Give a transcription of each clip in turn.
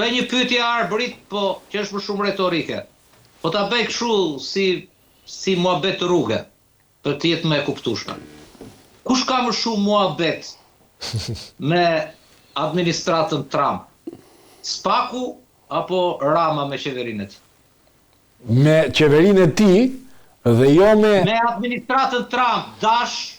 bëj një pyetje Arbërit, po që është më shumë retorike. Po ta bëj kështu si si muhabet rruge, për të jetë më e kuptueshme. Kush ka më shumë muhabet me administratën Trump? Spaku apo Rama me qeverinë e tij? Me qeverinë e tij dhe jo me Me administratën Trump, Dash,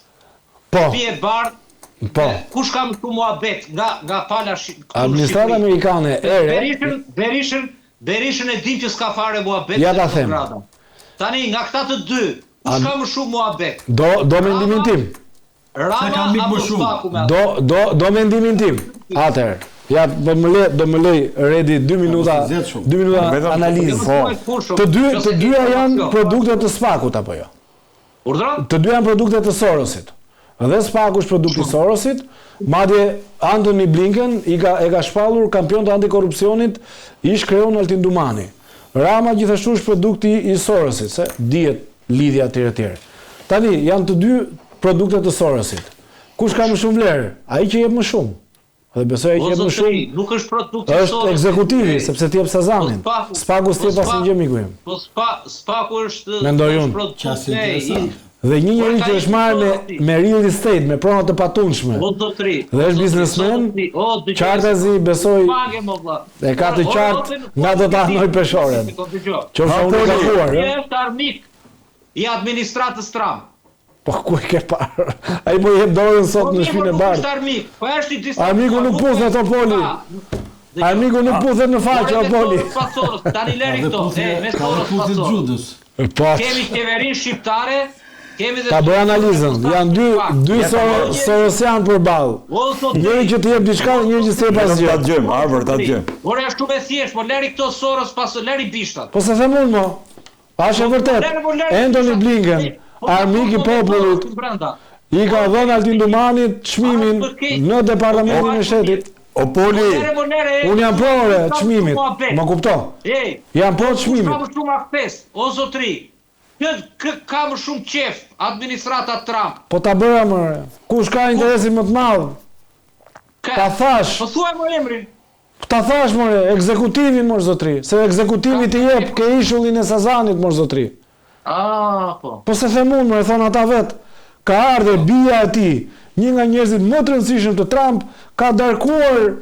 Po. Shtëpi e Bardhë, Po. kush ka më shumë muhabet nga nga pala shi, këtu në Administrata Shqipëri? amerikane e re Berishën, Berishën, Berishën e dim që s'ka fare muhabet Ja se ta është them. grada. Tani nga këta të dy, kush ka më shumë muhabet? Do do mendimin Rama, tim. Rama ka mik apo më shumë? Spaku me atë? Do do do mendimin tim. Atëherë, ja do më le do më lej Redi 2 minuta, mos i zgjedh shumë. 2 minuta Vetëm- analizë. Jo, më thuaj kush, Të dy nëse të ke dyja janë informacion. produkte të Spakut apo jo? Urdhëro? Të dy janë produkte të Sorosit. Dhe Spaku është produkt i Sorosit, madje Anthony Blinken i ka e ka shpallur kampion të antikorrupsionit ish kreun Altin Dumani. Rama gjithashtu është produkti i Sorosit, se dihet lidhja etj etj. Tani janë të dy produkte të Sorosit. Kush ka më shumë vlerë? Ai që jep më shumë. Dhe besoj ai O që jep më zotëri, shumë nuk është produkt i është Sorosit. ekzekutivi, sepse ti jep Sazanin. Po Spaku, Spaku po s'ti jep asnjë gjë miku im. Po spa, Spaku është Mendoj është unë. produkt Qasje e- i- interesante. Dhe një njeri Por ka që i është marrë me Sorosi. me real estate, me prona të patundshme. O zotëri. Dhe o është zotëri, biznesmen, zotëri, o dëgjoj, qartazi besoj Page mo vlla. e ka të Ore, qartë ore, nga do ta anoj peshoren. Po dëgjoj. Qofse unë e gabuar, Ti ë? është armik i administratës Trump. Po ku e ke parë? Ai po i jep dorën sot Po në mirë, shtëpinë po e nuk është bardhë. armik, po është i distancuar. Armiku nuk puthet, o Poli. Dëgjoj. Armiku nuk puthet në faqe, Ore, o Poli. me Soros pa Soros, tani Ka lëri dhe këto, puthje, e, me ka dhe Soros pa puthje Soros. Xhudës. Po. Kemi qeverinë shqiptare, kemi dhe Ta bëj analizën. Janë dy dy Soro, Sorosian përballë. O zotëri. Njëri që të jep diçka dhe njëri që s'të jep Vetëm ta asgjë. dëgjojmë, Arbër, ta dëgjojmë. Ore, është shumë e thjeshtë, po lëri këto Soros pas lëri bishtat. Po se them unë mo. A është e vërtet? Lëri, po, lëri Anthony bishtat. Blinken, Po, armik i po, po, popullit, po, brenda. i ka dhënë Altin Dumanit çmimin A, për keq. në departamentin e shtetit. O Poli, Lëre, po, lëre, Unë jam pro ore ka çmimit. muhabet. Më kupto? Ej, Jam pro kush ka çmimit. më shumë akses, o zotri. Kë, kë ka më shumë qef administrata Trump? Po ta bëra më. ore. Kush ka interesin më të madh? Kë? Ta thash. Po thuaj më emrin. Ta thash more, ekzekutivin mor zotri, se ekzekutivi ti jep ke ishullin e Sazanit mor zotri. Ah, po. Po se them unë, more, thon ata vet. Ka ardhur bija e tij, një nga njerëzit më të rëndësishëm të Trump, ka darkuar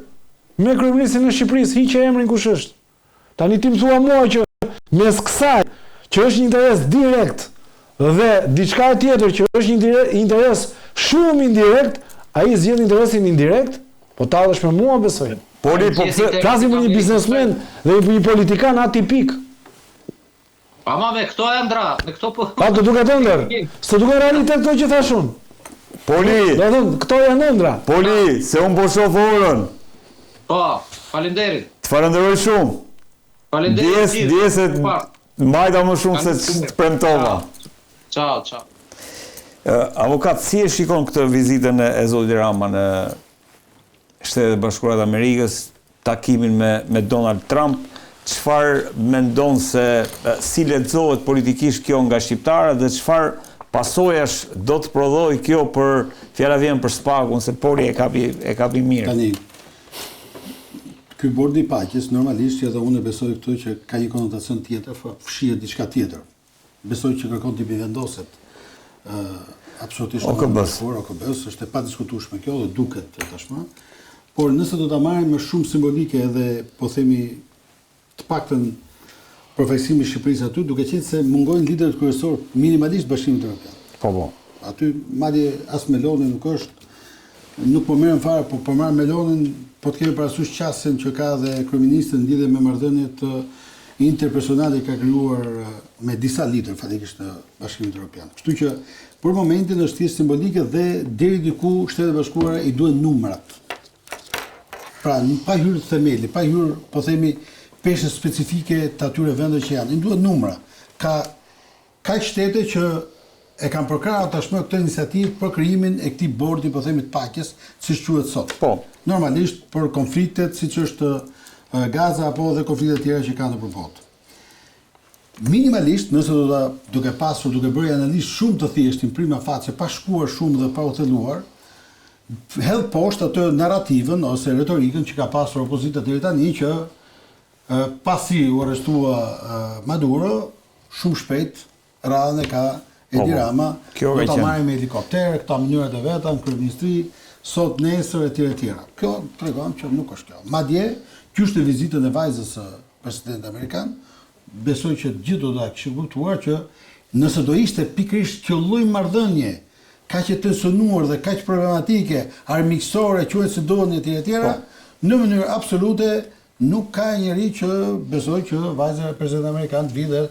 me kryeministrin e Shqipërisë, hiqe emrin kush është. Tani ti më thua mua që mes kësaj që është një interes direkt dhe diçka e tjetër që është një intire- interes shumë indirekt, ai zgjedh interesin indirekt, po tallesh me mua besoj. Poli, po pse Flasim për një biznesmen dhe për një politikan atipik. Ama me këto ëndra, me këto po. Pa të duket ëndër. S'të duket realitet këto që thash unë. Poli, Do të thonë, këto janë ëndra. Poli, se unë po shoh orën. Po, faleminderit. Të falenderoj shumë. Faleminderit. Djes, gjithë. djes e Pa. mbajta më shumë se ç'të premtova. Ciao, ciao. Ë, Avokat, si e shikon këtë vizitën e e zotit Rama në Shtetet e Bashkuara të Amerikës, takimin me me Donald Trump, çfarë mendon se e, si lexohet politikisht kjo nga shqiptarët dhe çfarë pasojash do të prodhojë kjo për fjala vjen për Spakun se Poli e kapi e kapi mirë. Tani, ky bordi i paqes, normalisht që edhe unë e besoj këtë që ka një konotacion tjetër, fshihet diçka tjetër. Besoj që kërkon të mbivendoset ë absolutisht në OKB-s. Por OKB-s është e padiskutueshme kjo dhe duket tashmë. Por nëse do ta marrim me shumë simbolike edhe po themi të paktën përfaqësimi i Shqipërisë aty, duke qenë se mungojnë liderët kryesor minimalisht Bashkimit Evropian. Po po. Aty madje as Meloni nuk është, nuk po merren fare, po po marr Melonin, po të kemi parasysh qasjen që ka dhe kryeministri në lidhje me marrëdhëniet eh, interpersonale që ka krijuar eh, me disa liderë faktikisht të Bashkimit Evropian. Kështu që për momentin është thjesht simbolike dhe deri diku Shtetet e Bashkuara i duhen numrat. Pra, pa hyrë themeli, pa hyrë, po themi, peshën specifike të atyre vendeve që janë, i duhen numra. Ka kaq shtete që e kanë përkrahur tashmë këtë iniciativë për krijimin e këtij bordi, po themi, të paqes, siç quhet sot. Po. Normalisht për konfliktet siç është e, Gaza apo edhe konfliktet e tjera që kanë nëpër botë. Minimalisht, nëse do ta duke pasur, duke bërë një analizë shumë të thjeshtë në prima facie, pa shkuar shumë dhe pa u thelluar, hedh poshtë atë narrativën ose retorikën që ka pasur opozita deri tani që Pasi u arrestua Maduro, shumë shpejt radhën e ka Edi po, po. Rama, Kjo do ta marrë me helikopter, këta mënyrat e veta në kryeministri, sot, nesër etj etj. Kjo tregon që nuk është kjo. Madje, qysh në vizitën e vajzës së presidentit amerikan, besoj që të gjithë do ta kishin kuptuar që nëse do ishte pikërisht kjo lloj marrëdhënie kaq e tensionuar dhe kaq problematike, armiqësore, quhet si doni etj etj, po. në mënyrë absolute nuk ka njeri që besoj që vajza e presidentit amerikan të vijë dhe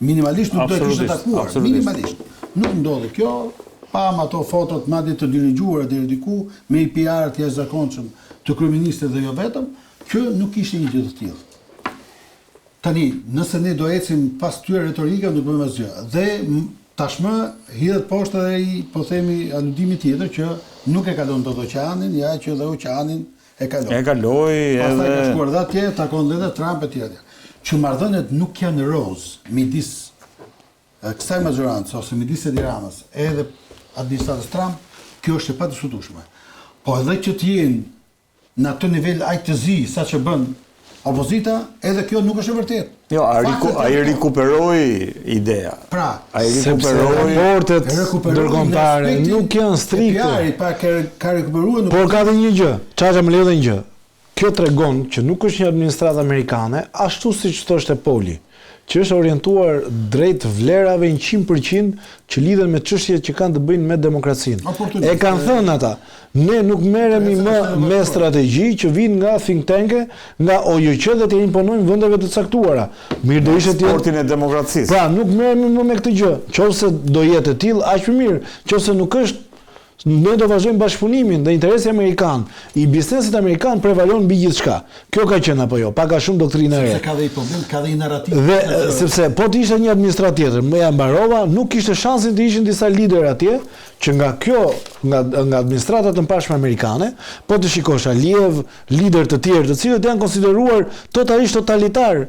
Minimalisht nuk do e kishte takuar, minimalisht. Nuk ndodhi kjo, pamë ato fotot madje të dirigjuara deri diku me një PR të jashtëzakonshëm të kryeministrit dhe jo vetëm, që nuk ishte një gjë të tillë. Tani, nëse ne do ecim pas këtyre retorikave nuk bëjmë asgjë. Dhe tashmë hidhet poshtë edhe ai, po themi, aludimi tjetër që nuk e kalon dot oqeanin, ja që dhe oqeanin E kaloi. E kaloi edhe... Pastaj ka shkuar dhe atje, takon dhe Trump e tjera tjera. Që marrëdhëniet nuk janë rozë midis kësaj mazhorance ose midis Edi Ramës edhe administratës Trump, kjo është e padiskutueshme. Po edhe që të jenë në atë nivel aq të zi sa që bën opozita, edhe kjo nuk është e vërtetë. Jo, ai rikuperoi ideja. Pra, ai rikuperoi raportet ndërkombëtare nuk janë strikte. PR-i pa ka, ka rikuperuar nuk. Por ka edhe një gjë, Çaça më lejo edhe një gjë. Kjo tregon që nuk është një administratë amerikane, ashtu siç thoshte Poli, që është orientuar drejt vlerave 100% që lidhen me çështje që kanë të bëjnë me demokracinë. E kanë thënë ata, Ne nuk merremi më me strategji që vijnë nga think tank-e, nga OJQ dhe t'ia imponojmë vendeve të caktuara. Mirë do ishte të jetë Eksportin e demokracisë. Pra, nuk merremi më me këtë gjë. Qoftë se do jetë e tillë, aq më mirë. Qoftë se nuk është, ne do vazhdojmë bashkëpunimin dhe interesi amerikan, i biznesit amerikan prevalon mbi gjithçka. Kjo ka qenë apo jo, pak a shumë doktrina e re. Sepse ka dhe një problem, ka dhe një narrativë. Dhe sepse po të ishte një administratë tjetër, më ja mbarova, nuk kishte shansin të ishin disa liderë atje, Që nga kjo, nga nga administratat e mëparshme amerikane, po të shikosh Aliyev, liderë të tjerë, të cilët janë konsideruar totalisht totalitarë,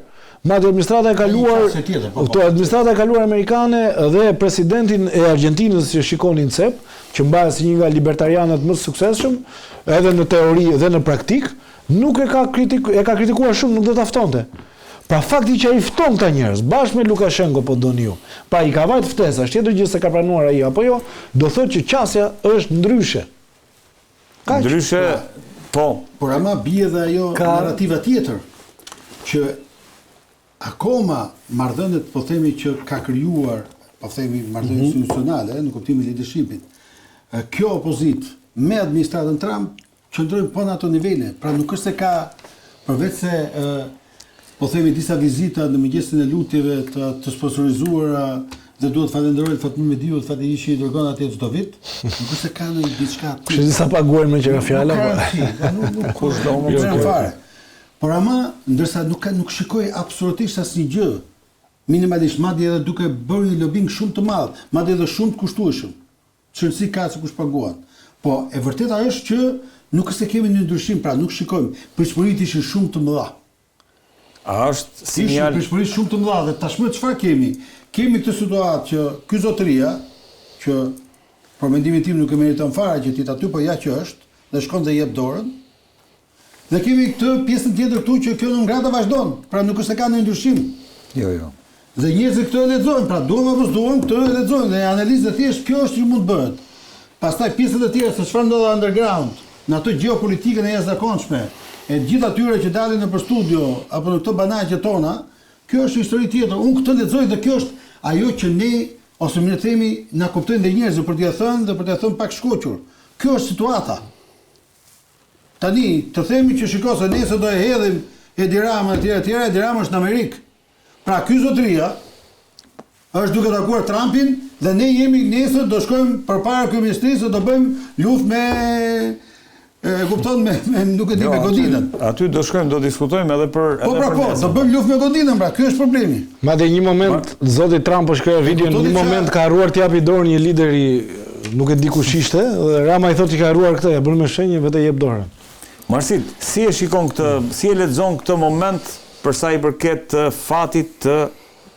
madje administrata e kaluar, po, po. administrata e kaluar amerikane dhe presidentin e Argjentinës që shikonin cep, që mbahet si një nga libertarianët më të suksesshëm, edhe në teori dhe në praktikë, nuk e ka kritik, e ka kritikuar shumë, nuk do ta ftonte. Pra fakti që ai fton këta njerëz, bashkë me Lukashenko po doni ju, pra i ka vajt ftesa, është tjetër gjë se ka pranuar ai apo jo, do thotë që qasja është ndryshe. Kaq. Ndryshe, po. Por ama bie dhe ajo ka... narrativa tjetër, që akoma marrëdhëniet, po themi që ka krijuar, po themi marrëdhënie mm -hmm. institucionale, në kuptimin e leadershipit, kjo opozitë me administratën Trump Qëndrojnë po në ato nivele, pra nuk është se ka përveç se po themi disa vizita në mëngjesin e lutjeve të, të sponsorizuara dhe duhet të falenderoj Fatmir Mediu dhe Fatih që i dërgon atje çdo vit, nuk është se ka ndonjë diçka të. Kush di sa paguajnë me që ka fjala, po. Nuk nuk kush do më jo, fare. Por ama, ndërsa nuk ka nuk shikoj absolutisht asnjë gjë, minimalisht madje edhe duke bërë një lobing shumë të madh, madje edhe shumë të kushtueshëm. Ç'rëndësi ka se kush paguan. Po, e vërteta është që nuk është se kemi një ndryshim, pra nuk shikojmë. Pritshmëritë ishin shumë të mëdha. A është sinjal? Ishin pritshmëri shumë të mëdha dhe tashmë çfarë kemi? Kemi këtë situatë që ky zotëria, që për mendimin tim nuk e meriton fare që të jetë aty, po ja që është, dhe shkon dhe jep dorën. Dhe kemi këtë pjesën tjetër këtu që kjo non grata vazhdon, pra nuk është se ka ndonjë ndryshim. Jo, jo. Dhe njerëzit këtë e lexojnë, pra duam apo s'duam, këtë e lexojnë dhe analizë e thjeshtë kjo është që mund të bëhet. Pastaj pjesët e tjera se çfarë ndodh underground, në atë gjeopolitikën e jashtëzakonshme, e të gjithë atyre që dalin nëpër studio apo në këto banaqe tona, kjo është histori tjetër. Unë këtë lexoj dhe kjo është ajo që ne ose mirë themi na kuptojnë dhe njerëzit për t'ia thënë dhe për t'ia thënë pak shkoqur. Kjo është situata. Tani, të themi që shiko se nesër do e hedhim Edi Ramën etj etj, Edi Rama është në Amerikë. Pra ky zotëria është duke takuar Trumpin dhe ne jemi nesër do shkojmë përpara kryeministrisë do bëjmë luftë me e kupton me, me nuk e di jo, me godinën. Aty do shkojmë, do diskutojmë edhe për po, edhe pra, për po, do bëjmë luftë me godinën, pra ky është problemi. Madje një moment zoti Trump po shikoja video, në një moment ka harruar t'i japi dorën një lideri Nuk e di kush ishte dhe Rama i thotë që ka harruar këtë, ja bën me shenjë vetë jep dorën. Marsit, si e shikon këtë, si e lexon këtë moment për sa i përket fatit të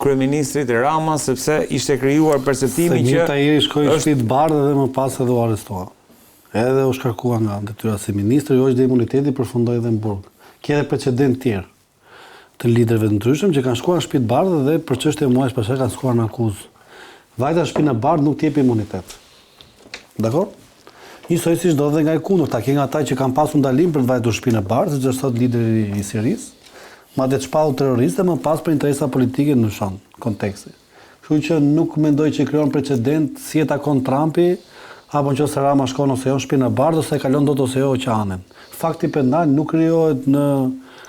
kryeministrit Rama, sepse ishte krijuar perceptimi që Saimir Tahiri shkoi në Shtëpi të Bardhë dhe më pas edhe u arrestua. Edhe u shkarkua nga detyra si ministër, iu hoq dhe imuniteti, përfundoi edhe në burg. Ke edhe precedentë tjerë. të liderëve të ndryshëm që kanë shkuar në Shtëpi të Bardhë dhe për çështje muajsh pastaj kanë shkuar në akuzë. Vajtja në Shtëpinë e Bardhë nuk të jep imunitet. Dakor? Njësoj siç ndodh dhe nga e kundërta, ke nga ata që kanë pasur ndalim për të vajtur në Shtëpinë e Bardhë, siç është sot lideri i Sirisë, madje të shpallur terrorist dhe më pas për interesa politike ndryshon konteksti. Kështu që nuk mendoj që krijon precedent si e takon Trumpi apo nëse Rama shkon ose jo në Shtëpinë e Bardhë ose e kalon dot ose jo oqeanin. Fakti penal nuk krijohet në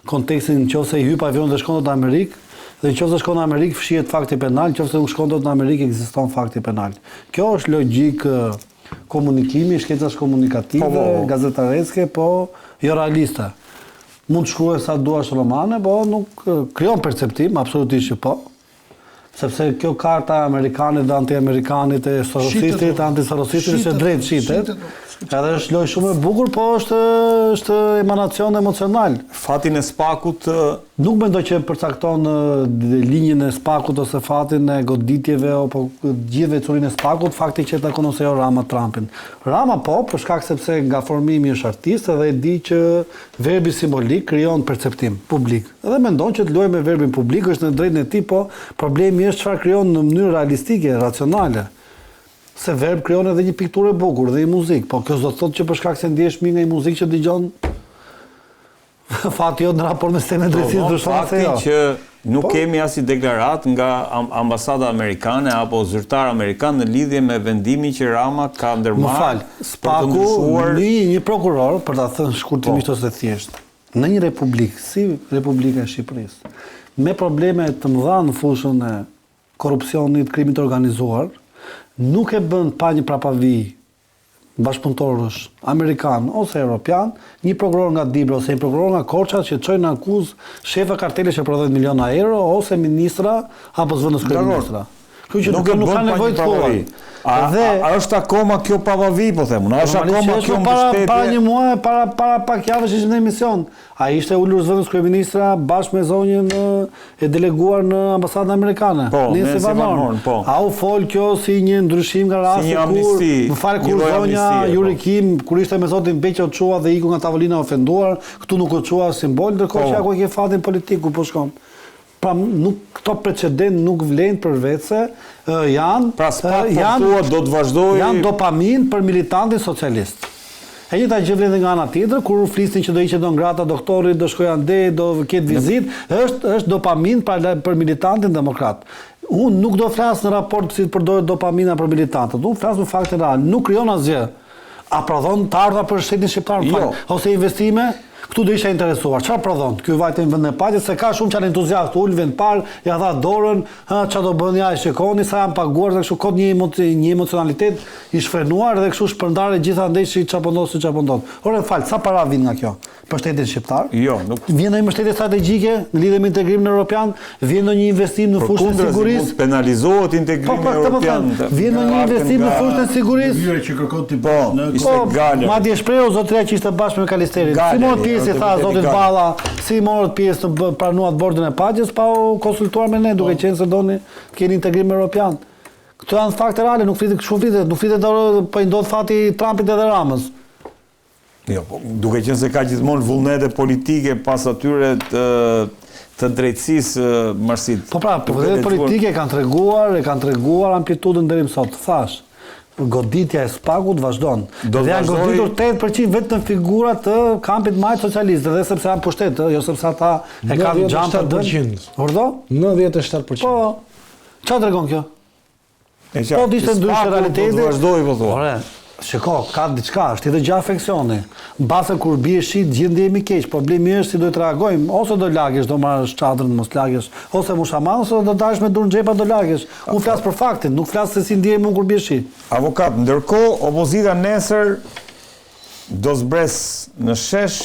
kontekstin nëse i hyp avionit dhe shkon dot në Amerikë dhe nëse shkon në Amerikë fshihet fakti penal, nëse nuk shkon dot në Amerikë ekziston fakti penal. Kjo është logjikë komunikimi, shkencash komunikative, po, po, po. gazetareske, po jo realiste. Mund të shkruash sa duash romane, po nuk krijon perceptim, absolutisht që po. Sepse kjo karta e amerikanit dhe anti-amerikanit e sorosistit e anti-sorosistit është e drejtë shitet. Edhe është lojë shumë e bukur, po është është emanacion emocional. Fatin e SPAK-ut nuk mendoj që përcakton linjën e SPAK-ut ose fatin e goditjeve apo gjithë ecurinë e SPAK-ut, fakti që e takon ose jo Rama Trumpin. Rama po, për shkak sepse nga formimi është artist edhe e di që verbi simbolik krijon perceptim publik. Dhe mendon që të luajë me verbin publik është në drejtën e tij, po problemi është çfarë krijon në mënyrë realistike, racionale. Se verb krijon edhe një pikturë e bukur dhe një muzikë, po kjo s'do të thotë që për shkak se ndihesh mirë nga një muzikë që dëgjon fati jot në raport me sistemin e po, drejtësisë ndryshon ose jo. Fakti që nuk po. kemi asnjë deklaratë nga ambasada amerikane apo zyrtar amerikan në lidhje me vendimin që Rama ka ndërmarrë. Më fal, SPAK-u një një prokuror, për ta thënë shkurtimisht po. ose thjesht, Në një republikë si Republika e Shqipërisë, me probleme të mëdha në fushën e korrupsionit, krimit të organizuar, nuk e bën pa një prapavijë bashkëpunëtorësh amerikanë ose europianë, një prokuror nga Dibra ose një prokuror nga Korça që çojnë në akuzë shefa kartelesh që prodhojnë miliona euro ose ministra apo zëvendëskryeministra. Kështu që nuk, nuk ka nevojë të thuaj. A, dhe, a, a është akoma kjo prapavijë, po them unë, a është akoma kjo mbështetje? Para një muaj, para para pak javësh ishim në emision. A ishte ulur zëvendëskryeministra bashkë me zonjën e deleguar në ambasadën amerikane, po, Nancy Van Horn. Po. A u fol kjo si një ndryshim nga rasti si kur, më fal kur zonja po. Yuri Kim kur ishte me zotin Beqo u çua dhe iku nga tavolina e ofenduar, këtu nuk u çua simbol, ndërkohë po. që ja ku e ke fatin politik ku po shkon. Pra nuk këto precedent nuk vlejnë përveçse janë Pra SPAK po janë thua do të vazhdojë janë dopamin për militantin socialist. E njëjta gjë vlen edhe nga ana tjetër, kur flisnin që do hiqet non grata doktorit, do shkojë andej, do ketë vizitë, është është dopamin për për militantin demokrat. Unë nuk do flas në raport si përdoret dopamina për militantët. Unë flas për faktin real, nuk krijon asgjë. A prodhon të ardhura për shtetin shqiptar, më fal, jo. ose investime? Këtu do isha interesuar. Çfarë prodhon? Ky vajti në vendin e paqes, se ka shumë që janë entuziastë, ul vend parë, ja dha dorën, hë, çfarë do bëni, ja e shikoni sa janë paguar dhe kështu kot një emo, një emocionalitet i shfrenuar dhe kështu shpërndarë gjithandej si çfarë po ndodh, si çfarë po ndodh. Ore, fal, sa para vijnë nga kjo? Për shtetin shqiptar? Jo, nuk vjen ndonjë mbështetje strategjike në lidhje me integrimin evropian, vjen ndonjë investim në fushën e sigurisë? Mund penalizohet integrimi po, po, evropian. Vjen ndonjë investim në fushën e sigurisë? Mënyra që kërkon ti po, në ishte po, Gahler. Madje shprehu zotëria që ishte bashkë me McAllisterin. Si morët pjesë i tha zotit Balla, si morët pjesë në pranuat bordin e paqes pa u konsultuar me ne, duke po. qenë se doni të keni integrim evropian. Këto janë fakte reale, nuk flitet kështu flitet, nuk flitet po i ndodh fati Trumpit edhe Ramës. Jo, po, duke qenë se ka gjithmonë vullnete politike pas atyre të të drejtësisë Marsit. Po pra, vullnetet politike kanë treguar, e kanë treguar amplitudën deri më sot. Thash, goditja e SPAK-ut vazhdon. Do dhe janë goditur 8% vetëm figura të kampit majtë socialist, dhe sepse janë pushtet, jo sepse ata e kanë xhan të dënë. Urdhëro? 97%. Po. Çfarë tregon kjo? E qartë. Po të ishte ndryshe realiteti. Do të vazhdojë po thua. Ore, shiko, ka diçka, është tjetër gjë afeksioni. Mbase kur bie shi, të gjithë ndihemi keq. Problemi është si duhet të reagojmë, ose do lagesh, do marrësh çadrën, mos lagesh, ose mushaman, ose do dalësh me duar në xhepa do lagesh. Unë flas për faktin, nuk flas se si ndihem unë kur bie shi. Avokat, ndërkohë opozita nesër do zbresë në shesh,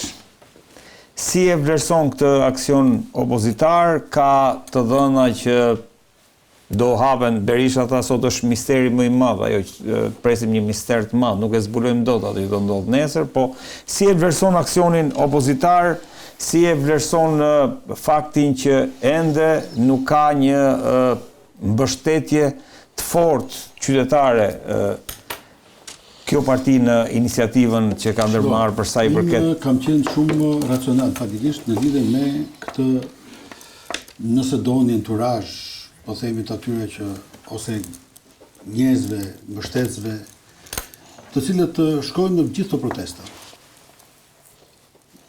si e vlerëson këtë aksion opozitar, ka të dhëna që Do hapen, Berisha tha sot është misteri më i madh, ajo presim një mister të madh, nuk e zbulojmë dot atë që do ndodhë nesër, po si e vlerëson aksionin opozitar, si e vlerëson faktin që ende nuk ka një mbështetje të fortë qytetare kjo parti në iniciativën që ka ndërmarrë për sa i përket. Unë kam qenë shumë racional faktikisht në lidhje me këtë. nëse doni enturazh, po themi të atyre që ose njerëzve, mbështetësve, të cilët shkojnë në gjithë këto protesta.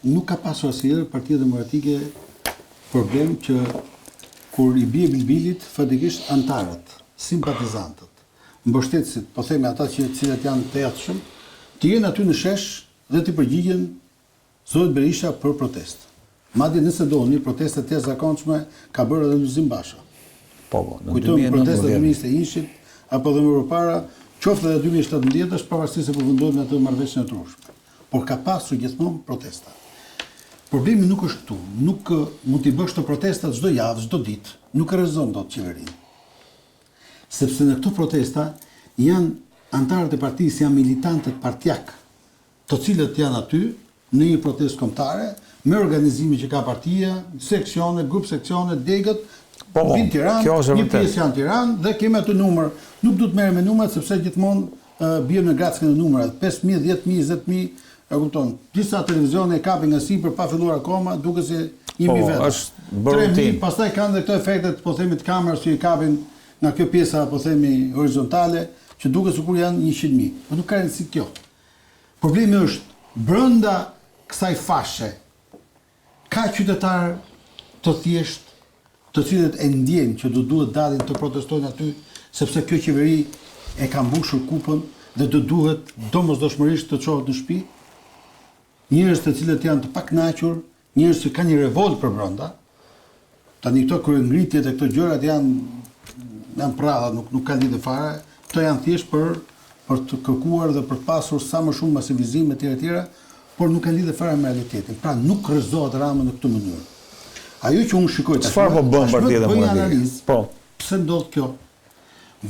Nuk ka pasur asnjëherë Partia Demokratike problem që kur i bie bilbilit, faktikisht anëtarët, simpatizantët, mbështetësit, po themi ata që të cilët janë të etshëm, të jenë aty në shesh dhe t'i përgjigjen zotit Berisha për protestë. Madje nëse doni, protesta të jashtëzakonshme ka bërë edhe Lulzim Basha. Po, po, në Kujtojmë protestat e 2021-shit apo dhe më përpara, qoftë edhe 2017-ës, pavarësisht se përfundoi me atë marrëveshjen e turpshme. Por ka pasur gjithmonë protesta. Problemi nuk është këtu, nuk mund t'i bësh këto protesta çdo javë, çdo ditë, nuk e rrëzon dot qeverinë. Sepse në këto protesta janë anëtarët e partisë, janë militantët partiak, të cilët janë aty në një protestë kombëtare, me organizimin që ka partia, seksione, grup seksione, degët, po, po, vijnë Tiranë, një pjesë janë Tiranë dhe kemi aty numër. Nuk du të merrem me numrat sepse gjithmonë biem në grackën e numrat, 5000, 10000, 20000, e kupton. Disa televizione e kapin nga sipër pa filluar akoma, duket se 1000 po, veta. Është bërë 3000, pastaj kanë dhe këto efektet, po themi të kamerës që i kapin nga kjo pjesa, po themi horizontale, që duket sikur janë 100.000. Po nuk ka rëndësi kjo. Problemi është brenda kësaj fashe ka qytetarë të thjeshtë, të cilët e ndjejnë që do duhet dalin të protestojnë aty, sepse kjo qeveri e ka mbushur kupën dhe do duhet domosdoshmërisht të çohet në shtëpi. Njerëz të cilët janë të pakënaqur, njerëz që kanë një revoltë përbrenda. Tani këto kryengritjet e këto gjërat janë janë prralla, nuk nuk kanë lidhje fare. Këto janë thjesht për për të kërkuar dhe për të pasur sa më shumë masivizim etj etj, por nuk kanë lidhje fare me realitetin. Pra nuk rrëzohet Rama në këtë mënyrë. Ajo që unë shikoj tash, çfarë po bën Partia Demokratike? Po. Pse ndodh kjo?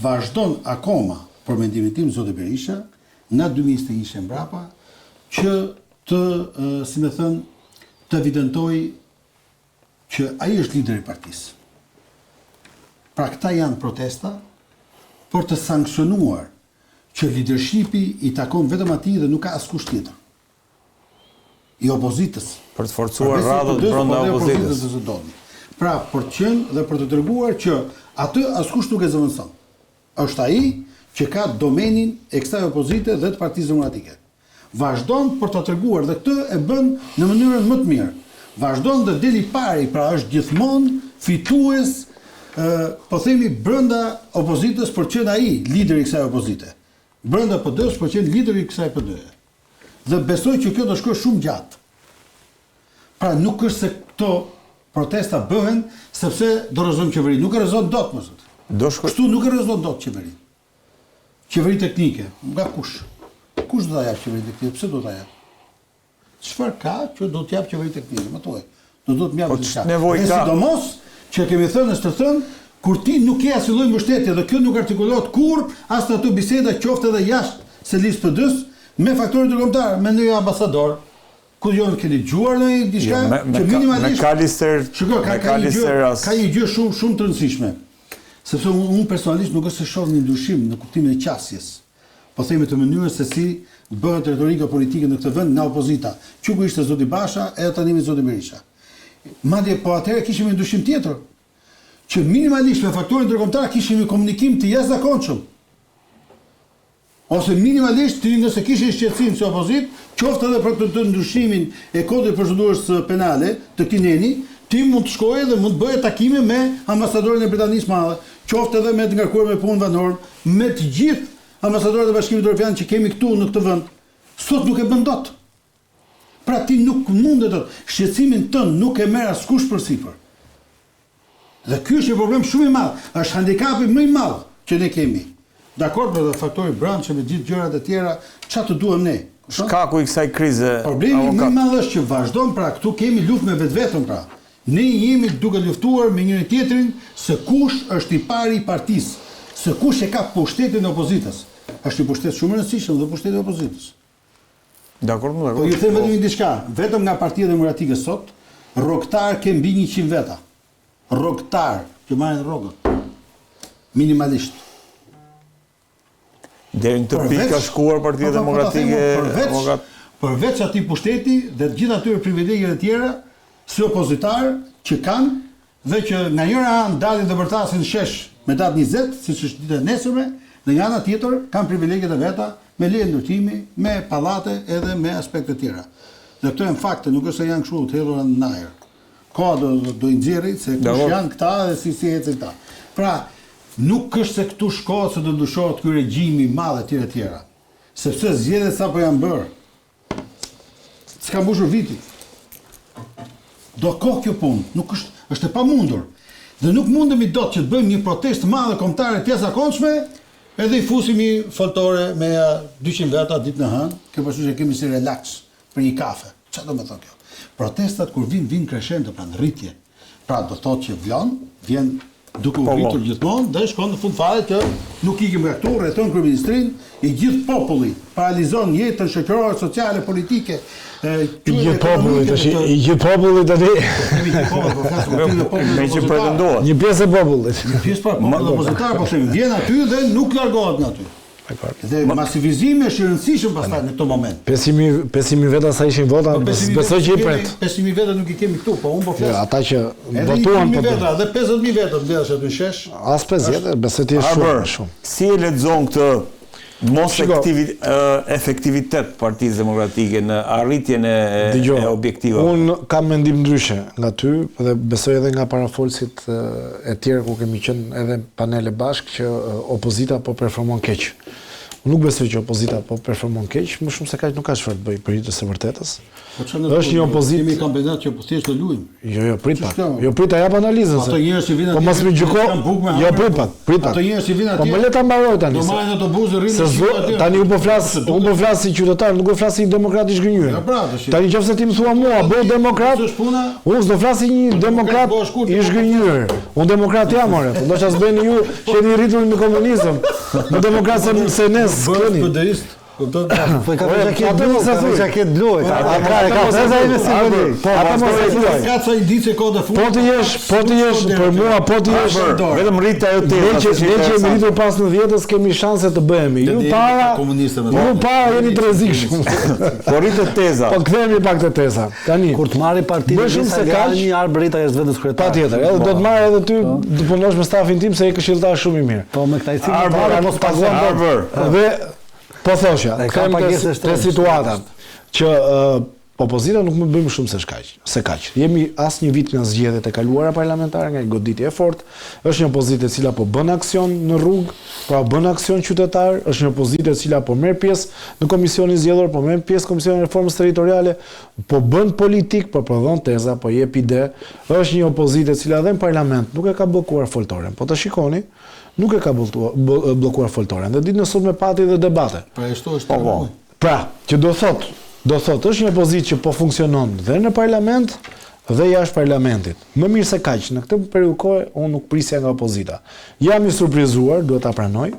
Vazhdon akoma, për mendimin tim, zoti Berisha, nga 2021 e mbrapa, që të, si me thënë, të evidentojë që ai është lideri i partisë. Pra këta janë protesta për të sanksionuar që leadershipi i takon vetëm atij dhe nuk ka askush tjetër. I opozitës. Për të forcuar radhët po brenda opozitës. Pra, për të qenë dhe për të treguar që atë askush nuk e zëvendëson. Është ai që ka domenin e kësaj opozite dhe të Partisë Demokratike. Vazhdon për ta treguar dhe këtë e bën në mënyrën më të mirë. Vazhdon dhe del i pari, pra është gjithmonë fitues po themi brenda opozitës për të qenë ai lideri i kësaj opozite. Brenda PD-së për të qenë lideri i kësaj PD-je. Dhe besoj që kjo do shkojë shumë gjatë. Pra nuk është se këto protesta bëhen sepse do rrëzojmë qeverinë. Nuk e rrëzon dot më zot. Do shkoj. Kështu nuk e rrëzon dot qeverinë. Qeveri teknike, nga kush? Kush do ta japë qeverinë teknike? Pse do ta japë? Çfarë ka që do të japë qeveri teknike? Më thuaj. Do do të më japë po, diçka. Nevojë ka. Sidomos që kemi thënë është thënë kur ti nuk ke asnjë lloj mbështetje dhe kjo nuk artikulohet kurrë as në ato biseda qoftë edhe jashtë selisë PD-s me faktorin ndërkombëtar, me ndonjë ambasador, Ku di unë keni dëgjuar ndonjë diçka jo, që minimalisht McAllister, Shiko, ka ka një gjë, ka një gjë shumë shumë të rëndësishme. Sepse unë un personalisht nuk është se shoh një ndryshim në kuptimin e qasjes. Po themi të mënyrës se si bëhet retorika politike në këtë vend nga opozita, që kur ishte zoti Basha edhe tani me zoti Berisha. Madje po atëherë kishim një ndryshim tjetër, që minimalisht me faktorin ndërkombëtar kishim një komunikim të jashtëzakonshëm. Ose minimalisht ti nëse kishe një shqetësim si opozitë, qoftë edhe për këtë ndryshimin e Kodit të Procedurës Penale të këtij neni, ti mund të shkoje dhe mund të bëje takime me ambasadorin e Britanisë Madhe, qoftë edhe me të ngarkuar me punë Van Horn, me të gjithë ambasadorët e Bashkimit Evropian që kemi këtu në këtë vend. Sot nuk e bën dot. Pra ti nuk mundet dot, shqetësimin tënd nuk e merr askush përsipër. Dhe ky është një problem shumë i madh, është handikapi më i madh që ne kemi. Dakord me dhe faktori brendshëm me gjithë gjërat e tjera, ça të duam ne. Shkaku i kësaj krize, Problemi më i madh është që vazhdon pra këtu kemi luftë me vetveten pra. Ne jemi duke luftuar me njëri tjetrin se kush është i pari i partisë, se kush e ka pushtetin e opozitës. Është një pushtet shumë i rëndësishëm dhe pushteti i opozitës. Dakord, dakord. Po ju them vetëm një diçka, vetëm nga Partia Demokratike sot, rrogëtar ke mbi 100 veta. Rrogëtar që marrin rrogën. Minimalisht. Deri në këtë pikë ka shkuar Partia po, po, po, Demokratike, përveç përveç atij pushteti dhe të gjitha atyre privilegjeve të tjera si opozitar që kanë Dhe që nga njëra anë dalin dhe bërtasin në shesh me datë 20, siç është dita e nesërme, dhe nga ana tjetër kanë privilegjet e veta me leje ndërtimi, me pallate edhe me aspekte të tjera. Dhe këto janë fakte, nuk është se janë kështu të hedhura në ajër. Koha do do i nxjerrë se kush janë këta dhe si si ecin këta. Pra, nuk është se këtu shkohet se do ndryshohet ky regjim i madh etj etj. Sepse zgjedhjet sapo janë bërë. S'ka mbushur viti. Do kohë kjo punë, nuk është është e pamundur. Dhe nuk mundemi dot që të bëjmë një protestë të madhe kombëtare të jashtëzakonshme, edhe i fusim një foltore me ja 200 veta ditën e hënë, kjo parasysh e kemi si relax për një kafe. Çfarë do të thotë kjo? Protestat kur vijnë, vijnë crescendo, pra në rritje. Pra do thotë që vlon, vjen duke u po, po. rritur gjithmonë dhe shkon në fund fare që nuk ikim nga këtu, rrethon kryeministrinë, i gjithë populli paralizon jetën shoqërore, sociale, politike, i gjithë populli tash, i gjithë populli tani. Kemi gjithë populli, po flasim për gjithë popullin. Me që pretendohet. Një pjesë e popullit. Një pjesë pra populli opozitar, po themi, vjen aty dhe nuk largohet nga aty. Dhe masivizimi është i rëndësishëm pastaj në këtë moment. 5000 5000 veta sa ishin vota, po, besoj që i pret. 5000 veta nuk i kemi këtu, po unë po flas. Jo, ata që votuan po. Edhe veta, dhe 50000 veta mbledhësh aty në shesh. As 50, besoj të jetë shumë, shumë. Si e lexon këtë mos efektivitet Partisë Demokratike në arritjen e e objektivave? Unë kam mendim ndryshe nga ty dhe besoj edhe nga parafolësit e tjerë ku kemi qenë edhe panele bashkë që opozita po performon keq. Unë nuk besoj që opozita po performon keq, më shumë se kaq nuk ka çfarë të bëjë për hir të së vërtetës. Po çfarë është një opozitë? Kemi kampionat që po thjesht të luajmë. Jo, jo, prit pak. Jo, prit ta jap analizën se. Ato njerëz që vinë po atje. Po mos më gjyko. Jo, prit pak, prit pak. Ato njerëz që vinë atje. Po më le ta mbaroj tani. Do marrin autobus dhe rrinë në atje. Tani unë po flas, unë po flas si qytetar, nuk po flas si demokrat i zhgënjyer. Ja pra, tash. Tani nëse ti më thua mua, bëhu demokrat. Unë s'do flas si një demokrat i zhgënjyer. Unë demokrat jam, ore, po ndoshta s'bëni ju që jeni rritur në komunizëm. Më demokrat se se ne s'keni. Bësh Kupton? Po ka një xhaketë blu, ka një xhaketë blu, ka ka ka ka ai me siguri. Po atë mos e thuaj. Ka ca indicie kohë të fundit. Po të jesh, po të jesh për mua, po të jesh vetëm rrit ajo teza. Ne që ne që jemi rritur pas 90-ës kemi shanse të bëhemi. Ju para ju para jeni të rrezikshëm. Po rritet teza. Po kthehemi pak te teza. Tani, kur të marrë partinë, më shumë se kaq, një Arbër Rita është zëvendës kryetar. Patjetër, edhe do të po. marrë edhe ty po. të punosh me stafin tim se je këshilltar shumë i mirë. Po me këta i cili Arbër, mos paguan Arbër. Dhe po thoshja, ka pagesë te situata që uh, opozita nuk mund të bëjmë shumë se kaq, se kaq. Jemi as një vit nga zgjedhjet e kaluara parlamentare, nga një goditje e fortë. Është një opozitë e cila po bën aksion në rrugë, pra bën aksion qytetar, është një opozitë e cila po merr pjesë në komisionin zgjedhor, po merr pjesë në komisionin e reformës territoriale, Po bën politikë, po prodhon teza, po jep ide. Është një opozitë e cila edhe në parlament nuk e ka bllokuar foltoren. Po të shikoni, nuk e ka bllokuar foltoren. Dhe ditën e sotme pati edhe debate. Pra ashtu është. Po, po. Pra, që do thotë, do thotë, është një opozitë që po funksionon dhe në parlament dhe jashtë parlamentit. Më mirë se kaq, në këtë periudhë kohe unë nuk prisja nga opozita. Jam i surprizuar, duhet ta pranoj,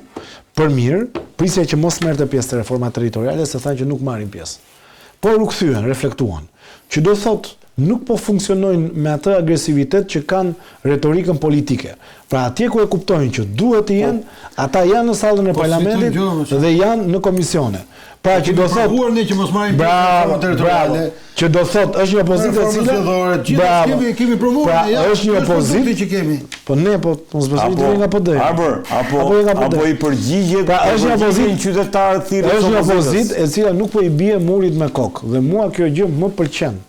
për mirë, prisja që mos merrte pjesë te reforma territoriale, se thanë që nuk marrin pjesë. Por u kthyen, reflektuan. Që do thotë, nuk po funksionojnë me atë agresivitet që kanë retorikën politike. Pra atje ku e kuptojnë që duhet të jenë, ata janë në sallën e parlamentit dhe janë në komisione. Pra që do thotë, ne që mos marrim bravo, bravo, që do thotë është një opozitë e cila bravo, kemi kemi provuar pra, ne, është një opozitë që kemi. Po ne po mos besoj të nga PD. Arbër, apo apo nga PD. Apo i përgjigjet pra, është një opozitë qytetarët thirrjes Është një opozitë e cila nuk po i bie murit me kokë dhe mua kjo gjë më pëlqen.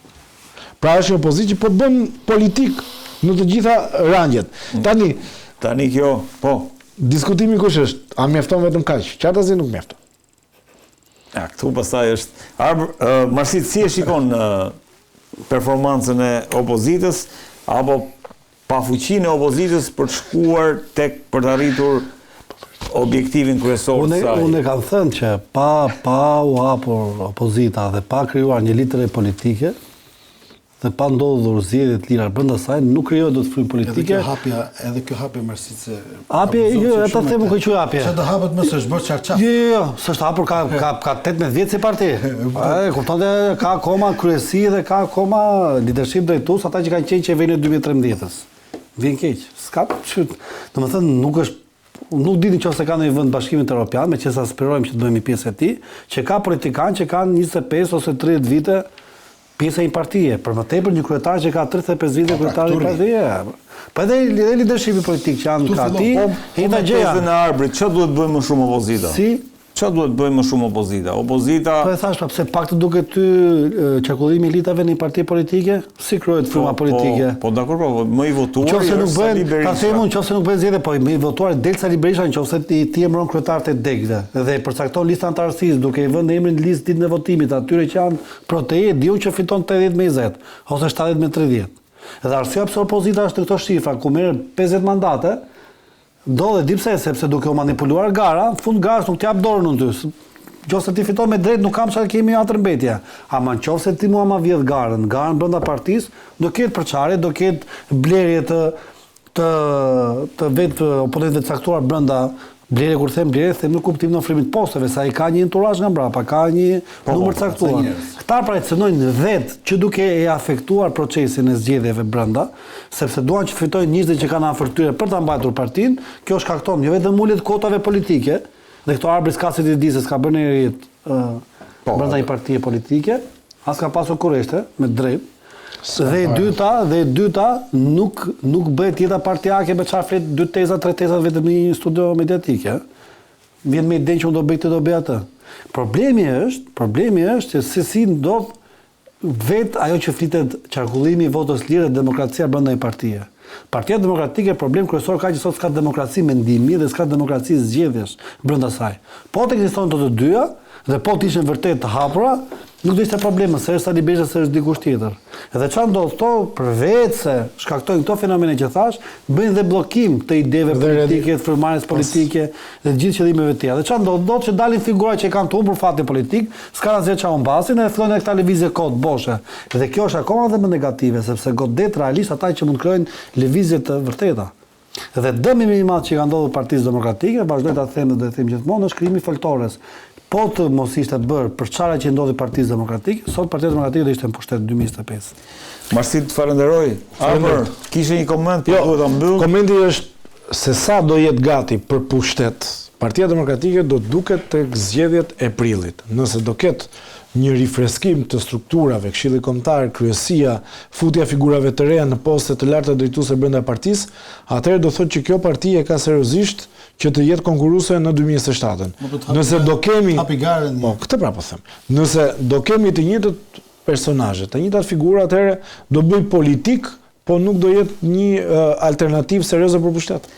Pra është një opozitë që po bën politikë në të gjitha rangjet. Mm. Tani tani kjo, po. Diskutimi kush është? A mjafton vetëm kaq? Qartazi nuk mjafton. Ja, këtu pastaj është Arbër, uh, Marsit si e shikon uh, performancën e opozitës apo pafuqinë e opozitës për të shkuar tek për të arritur objektivin kryesor të saj. Unë e kam thënë që pa pa u hapur opozita dhe pa krijuar një elitë të re politike, dhe pa ndodhur zgjedhje të lira brenda saj, nuk krijohet dot frymë politike. Edhe kjo hapja, edhe kjo hapje Marsit se Hapje, jo, ata them ku quhet hapje. Çfarë do hapet më se është bërë çarçaf. Jo, jo, jo, s'është hapur ka ka ka 18 vjet si parti. E kupton dhe ka akoma kryesi dhe ka akoma leadership drejtues ata që kanë qenë qeverinë e 2013-ës. Vjen keq. S'ka çyt. Domethënë nuk është Nuk di në qoftë se ka ndonjë vend Bashkimit Europian, meqenëse aspirojmë që të bëhemi pjesë e tij, që ka politikanë që kanë 25 ose 30 vite. Pjesë e një partie, për më tepër një kryetar që ka 35 vite po, pra, kryetar i partie. Po edhe edhe leadershipi politik që janë ka ti, po, po me tezën e Arbrit, çfarë duhet bëjë më shumë opozita? Si? Çfarë duhet bëjë më shumë opozita? Opozita Po e thashë, pa pse pak të duket ty qarkullimi i elitave në një parti politike? Si krijohet fryma po, politike? Po, po dakord, po, më i votuari është nuk bëhen, ta them unë, nëse nuk bëhen zgjedhje, po më i votuari del Sali Berisha nëse ti ti emëron kryetarët e degëve dhe përcakton listën e anëtarësisë duke i vënë emrin në listë ditën e votimit atyre që janë Pro teje, di unë që fiton 80 me 20 ose 70 me 30. Dhe arsyeja pse opozita është në këto shifra ku merr 50 mandate, ndodh e di pse, sepse duke u manipuluar gara, në fund garës nuk të jap dorën unë ty. Nëse ti fiton me drejt nuk kam çfarë kemi atër mbetje. Ama nëse ti mua ma vjedh garën, garën brenda partisë, do ketë përçarje, do ketë blerje të të të vetë oponentëve të caktuar brenda blerje kur them blerje them në kuptimin e ofrimit të posteve se ai ka një enturazh nga mbrapa ka një po, numër të po, caktuar këta pra e cënojnë vetë që duke e afektuar procesin e zgjedhjeve brenda sepse duan që fitojnë njerëzit që kanë afër tyre për ta mbajtur partinë kjo shkakton jo vetëm ulje të kuotave politike dhe këto Arbri s'ka si t'i di se s'ka bërë në jetë po, brenda një partie politike as ka pasur kureshte me drejt Dhe e dyta, dhe e dyta, nuk nuk bëhet jeta partiake me çfarë flet dy teza, tre teza vetëm në një studio mediatike. Vjen me idenë që unë do bëj këtë, do bëj atë. Problemi është, problemi është që se si ndodh vetë ajo që flitet qarkullimi i votës lirë dhe demokracia brenda një partie. Partia Demokratike problem kryesor ka që sot s'ka demokraci mendimi dhe s'ka demokraci zgjedhjesh brenda saj. Po të ekzistojnë të të dyja dhe po të ishin vërtet të hapura, nuk do ishte problem se është Sali Berisha se është dikush tjetër. Dhe çfarë ndodh këto përveç se shkaktojnë këto fenomene që thash, bëjnë dhe bllokim të ideve politike, të frymëmarrjes politike dhe të gjithë qëllimeve të tjera. Dhe çfarë ndodh? Ndodh që dalin figura që e kanë të humbur fatin politik, s'kanë asgjë çfarë humbasin dhe fillojnë këta lëvizje kot boshe. Dhe kjo është akoma dhe më negative, sepse godet realisht ata që mund të krijojnë lëvizje të vërteta. Dhe dëmi më i madh që i ka ndodhur Partisë Demokratike, vazhdoj ta them dhe do e them gjithmonë, është krijimi i foltores. Po të mos ishte bërë përçarja që i ndodhi Partisë Demokratike, sot Partia Demokratike do ishte në pushtet 2025. Marsi të falenderoj. Arbër, kishe një koment, po jo, duhet ta mbyll. Komenti është se sa do jetë gati për pushtet Partia Demokratike do të duket tek zgjedhjet e prillit. Nëse do ketë një rifreskim të strukturave, Këshilli Kombëtar, Kryesia, futja e figurave të reja në poste të larta drejtuese brenda partisë, atëherë do thotë që kjo parti e ka seriozisht që të jetë konkurruese në 2027-ën. Nëse do kemi Po, këtë pra po them. Nëse do kemi të njëjtët personazhe, të njëjtat figura, atëherë do bëjë politikë, po nuk do jetë një alternativë serioze për pushtet.